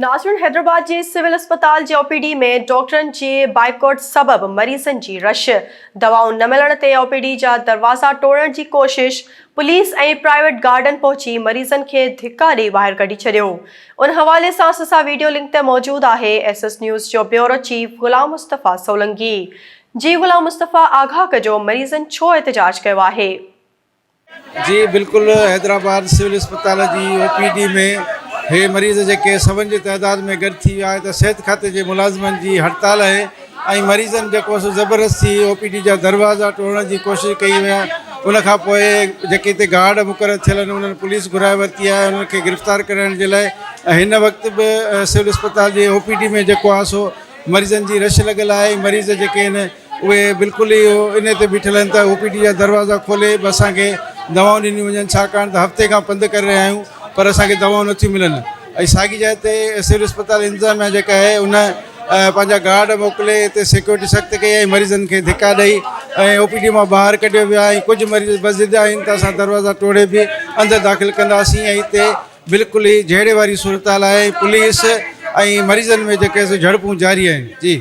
ناظرين حيدرآباد جي سول اسپتال جي او پي ڊي ۾ ڊاڪٽرن جي بائيڪاٽ سبب مريضن جي رش، دوائون نه ملڻ تي او پي ڊي جا دروازا ٽوڙڻ جي ڪوشش، پوليس ۽ پرائيويٽ گارڊن پهچي مريضن کي ڌڪا ڏئي ٻاهر ڪڍي ڇڏيو. ان حوالي سان اسان سان ويڊيو لنڪ تي موجود آهي ايس ايس نيوز جو بيورو چيف غلام مصطفيٰ سولنگي. جي غلام مصطفيٰ آگاهه ڪجو مريضن ڇو احتجاج ڪيو آهي؟ جي بلڪل حيدرآباد سول اسپتال جي او پي ڊي ۾ هي مريض جيڪي سون جي تعداد ۾ گڏ ٿي ويا آهي ته صحت کاتي جي ملازمن جي هڙتال آهي ۽ مريضن جيڪو سو زبردستي او پي ڊي جا دروازا ٽوڙڻ جي ڪوشش ڪئي ويا ان کان پوء جيڪي هتي گارڊ مقرر ٿيل آهن انهن پوليس گهرائي ورتي آهي انهن کي گرفتار ڪرائڻ جي لاء ۽ هن وقت به سول اسپتال جي او پي ڊي ۾ جيڪو آهي سو مريضن جي رش لڳل آهي مريض جيڪي آهن اهي بلڪل ئي انهي تي بيٺل آهن ته او پي ڊي جا دروازا کولي به اسان کي دوائون ڏنيون وڃن ڇاڪاڻ ته هفتي کان پنڌ ڪري رهيا آهيون پر اسان کي دوائون نٿيون ملن ۽ ساڳي جاء تي سول اسپتال انتظاميا جيڪا آهي ان پنهنجا گارڊ موڪلي هتي سيڪيورٽي سخت ڪئي ۽ مريضن کي ڌڪا ڏئي ۽ او پي ڊي مان ٻاهر ڪڍيو ويو آهي ۽ ڪجهه مريض بضد آهن ته اسان دروازا ٽوڙي به اندر داخل ڪنداسين ۽ هتي بلڪل ئي جهيڙي واري صورتحال آهي ۽ پوليس ۽ مريضن ۾ جيڪي سو جهڙپون جاري آهن جي.